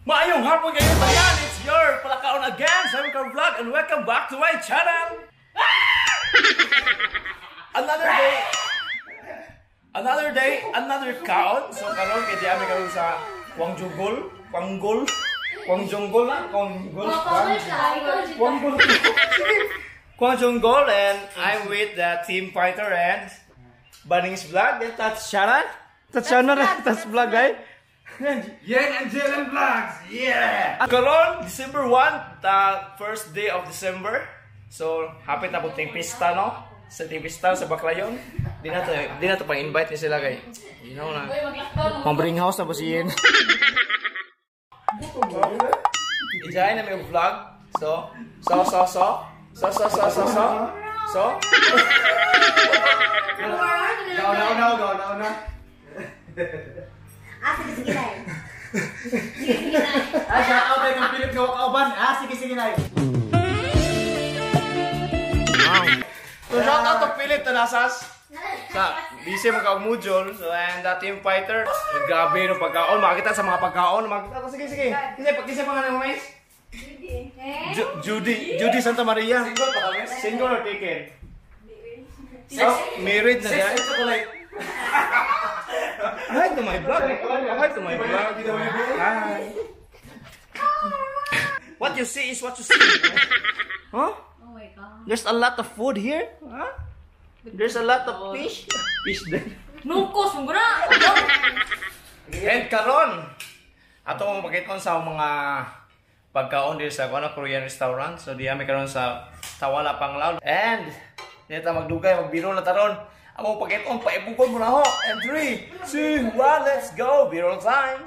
Maayong hapon kayo tanan. It's your Palakaon again, Simon Car Vlog, and welcome back to my channel. Another day, another day, another kaon. So karon kay diami karon sa Gwangjugol, Gwanggol, Gwangjunggol na, Gwanggol, Gwanggol, Gwangjunggol, and I'm with the team fighter and Banning's Vlog. And Tatsyana, Tatsyana, Tats Vlog, eh? Yen and Jalen Vlogs, yeah! Karon, December 1, the first day of December. So, happy na po ting pista, no? Sa ting pista sa Baclayon. Di na to pang-invite ni sila kay. You know na. Pang-bring house na po si Yen. Enjoy na may vlog. So, so, so, so. So, so, so, so, so. So. Go na, na, go na, na. Ah, sige, sige na. Sige, sige na. Ah, shout out tayo kang Philip Gawakauban. Ah, sige, sige na. So, shout out to Philip Tanasas. Sa busy magka-module. So, and the team fighter. Grabe no pagkaon. Makakita sa mga pagkaon. Makakita. Sige, sige. Kasi pangalan mo, miss? Judy. Judy. Judy Santa Maria. Single pa kami? Single or taken? So, married na Six dyan. and chocolate. Hi to my vlog. Hi to my vlog. Hi. What you see is what you see. Huh? Oh my God. There's a lot of food here. Huh? There's a lot of fish. Fish there. Nungkos, mong guna! And karon, ato mong pakiton sa mga pagkaon diri sa kuno Korean restaurant. So diha mi karon sa Tawala Panglao. And dito ta magdugay, magbiro na taron. Amo pakiton paibukon mo na ho. And 3, 2, 1, let's go. Biro time.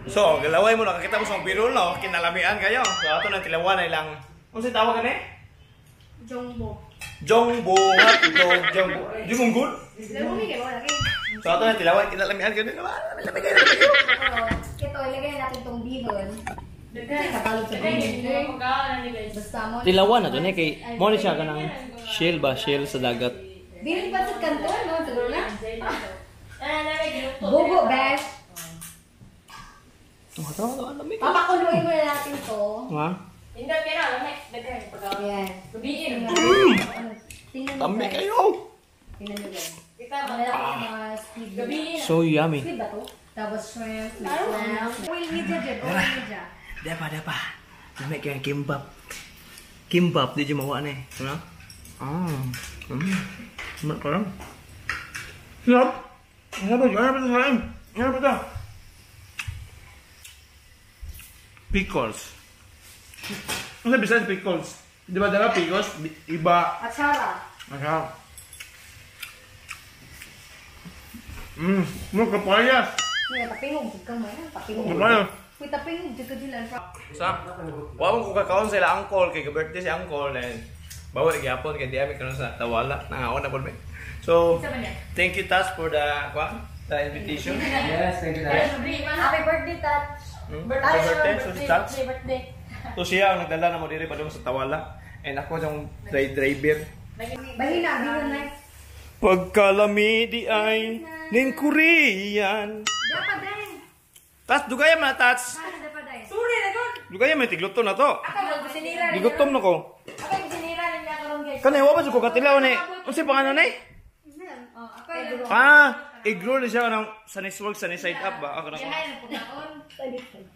So, galaway mo nakakita mo sa birol, no? Kinalamian kayo. So, ato na tilawan na ilang... Ano siya tawag ka ni? Jongbo. Jongbo. Hotdog. Jongbo. Jongbo? So, ato na tilawan. Kinalamian kayo. Lamig kayo. Ito, ilagay natin itong bihon. Tagalog sa bihon. Basta mo. Tilawan na to ni kay mo ni siya kanang shell ba? Shell sa dagat. Bihon pa sa kanto, no? Siguro na. Bugo, besh. Papakuluin muna natin to. Ha? Hindi, pero alam mo, daghan yung pagkaon. Yan. Gabiin. Tingnan mo, Tami guys. kayo! Tingnan nyo, guys. Kita ba? Malaki yung mga squid. Gabiin. So yummy. Squid ba to? Tapos shrimp, may clam. Oil media dyan, oil media. Dapa, dapa. Lami kayo kimbap. Kimbap, di dyan mawa na eh. Ano? Ah. Mm. Parang. Sarap! Ano ba? Ano ba ito sa akin? Ano ba ito? Pickles. Ano sa Bisaya pickles? Di ba dala pickles? Iba. Atsara. Atsara. Mo kapayas. May tapingog jud ka mo yan. Tapingog. Kapayas. May tapingog jud ka dila. Sa, wa mo ko kakaon sila uncle kay birthday si uncle and bawal gyapon kay di ami karon sa Tawala nangaon na pud mi. So, thank you Tats for the kwan, the invitation. Yes, thank you, Tats. Happy birthday, Tats. Happy birthday, so si Tats. Birthday. So siya ang nagdala na mo diri padung sa Tawala and ako yung driver. Bahina, bihon na. Pagkalami di ay ning Korean. Dapat din. Tats, dugaya man na, Tats. Dapat din. Sorry na gud. Dugaya man tigluto na to. Ako magkusinira. Gigutom na ko. Ako magkusinira niya karon guys. Kanay wa ba jud ko katilaw ni? Unsay pangalan ni? Oh, ako yung Ah, egg roll siya kanang sunny swag, sunny side up ba? Ako na. Yahay na pagkaon.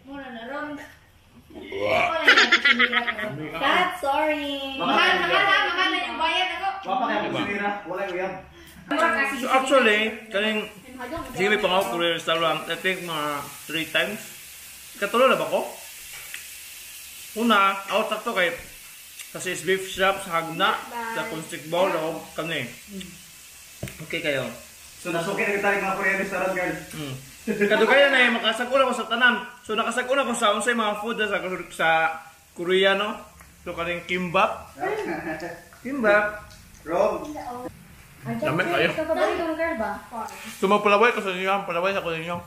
Muna na ron. Ako na yung sinira ko. Kat, sorry. Mahal, mahal ha, mahal na yung bayad ako. Wapa kaya kung sinira, wala yung uyab. So actually, kaning sige may pang Korean restaurant, I think mga 3 times. Katulo na ba ko? Una, out to kay kasi is beef shop sa Hagna, sa Constic Bowl o kani. Okay kayo. So nasuki na kita yung mga Korean restaurant girl. Kadugayan na makasag-una ko sa tanan. So nakasag-una ko sa unsay mga food sa Korea no. So kaning kimbap. Kimbap. Wrong. Dami kayo. Ikaw paborito mong girl ba? So magpalaway ko sa inyo, palaway sa ko ninyo.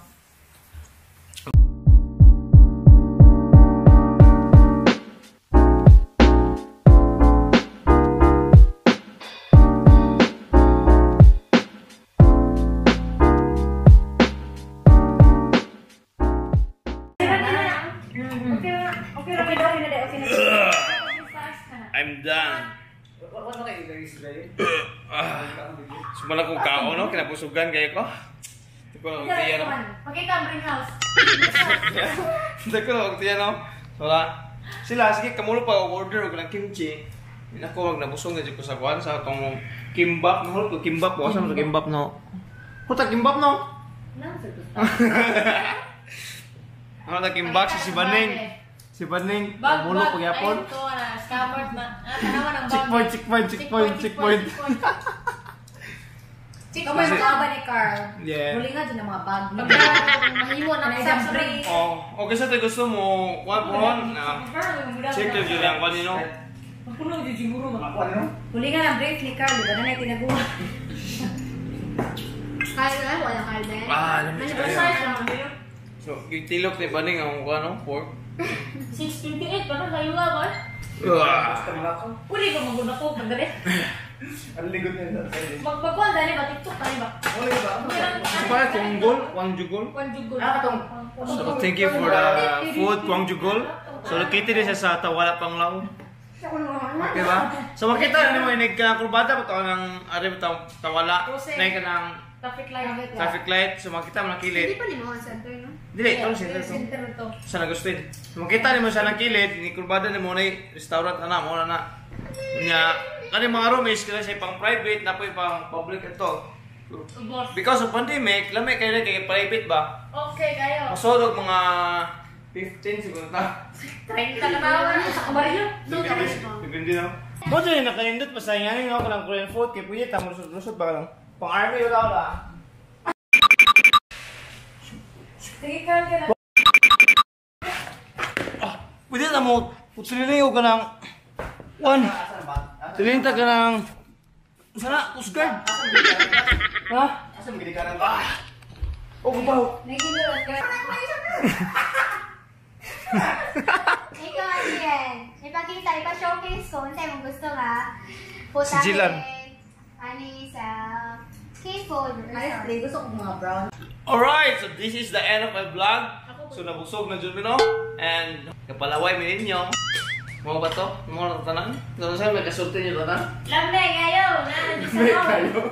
Okay na, okay na. I'm done. Sumala kong kao, no? Kinapusugan kayo ko. Hindi ko na magtiyan, no? Pakita ang greenhouse. Hindi ko na magtiyan, no? Wala. Sila, sige, kamulo pa order og ng kimchi. Hindi ako, nabusog na dyan ko sa kuwan sa atong kimbap. Nahulog ko kimbap. Bukasan mo sa kimbap, no? Puta, kimbap, no? Ano na kimbap? Si Baning. Si Baning, kamulo pagyapon. Ayun to, na, scammers na. Ah, tanawan ang bag. Checkpoint, checkpoint, checkpoint, checkpoint. Kamay mga ba ni Carl? Yeah. Huli nga dyan ang mga bag. Mahimo na Ano sa yung break? Oh, okay sa tayo gusto mo, one for one, check lang yun ang kanino. Mapuno yung siguro ba? Ako ano? Huli nga ng brief ni Carl, di ba na na tinaguan? Kaya na, wala Carl Ben. Ah, alam mo Ano siya. size naman yun? So, yung tilok ni Baning ang ano, pork. 628, parang kayo nga ba? Uli ba maguna ko? Pagdali. Ang ligot niya. Magpagkuhan dali ba? TikTok dali ba? Wala ba? So, parang Kwanggol, Kwangjugol. Kwanjugol. Ah, katong. So, thank you for the food, Kwangjugol. So, located din siya sa Tawala, Panglao. Okay ba? So, makita na mo yung nagkurbada pa ng ari Tawala. Na ng Traffic light. traffic light. So, makita mo ng kilid. Hindi pa ni mo ang center, no? Dili, ito center to. Center to. Sa Agustin. So, makita nimo siya ng kilid, ni kurbada nimo na restaurant na mo na na. Nya, kani mga room is kasi siya pang private na po pang public ito. Because of pandemic, lami kayo na kay private ba? Okay, kayo. Masod og mga 15 siguro ta. 30 ka tawa. Sa kabaryo. Depende na. Mo dili nakanindot pa sa ingani no kanang Korean food kay pwede ta mo lusot ba lang. Pang army wala wala. Sige, Carl, ka na. Pwede na mo putrili og kanang one. Tilinta ka ng sana Coast Guard. Ha? Asa mo ginikanan? O kubaw. Nagiging ka. Ikaw, Adrian. Ipakita, ipa-showcase ko. Unsay mong gusto nga. Si Jilan. Ani sa K-food. Honestly, gusto ko mga brown. Alright, so this is the end of my vlog. So nabusog na jud mi no? And kapalaway mi ninyo. Mo ba to? Mo na tanan? So sa may kasulti niyo tanan? Lambe, kayo. Kayo.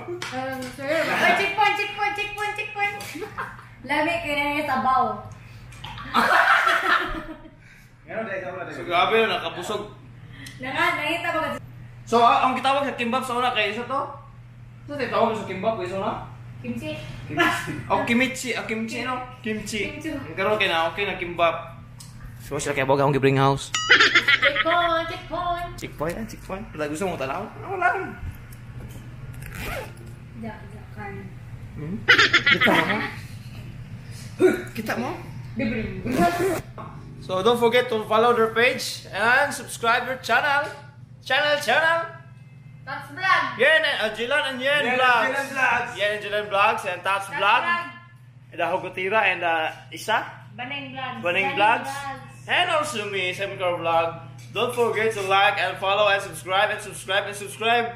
Sir, Ay, checkpoint, checkpoint, checkpoint, checkpoint. lami kayo na yung sabaw. So grabe no, nakabusog. Nangita ko. So ang gitawag sa kimbap sa una kay isa to? So tawag sa kimbap kay isa una? Kimchi. O kimchi, o kimchi no? Kimchi. Kimchi. Karon kay na okay na kimbap. So sila kay boga akong gibring house. Checkpoint, checkpoint. Checkpoint, ah, checkpoint. Wala gusto mo tanaw? Wala. Ja, ja, Carl. Kita mo? Kita mo? So don't forget to follow their page and subscribe their channel. Channel. That's vlog. Yen and Jilan and Yen Vlogs. Yen and Jilan Vlogs. Yen and Jilan Vlogs and Tats Vlog. And the Hogotira and Isa. Baneng Vlogs. Baneng Vlogs. And also me, Simon Carl Vlog. Don't forget to like and follow and subscribe and subscribe and subscribe.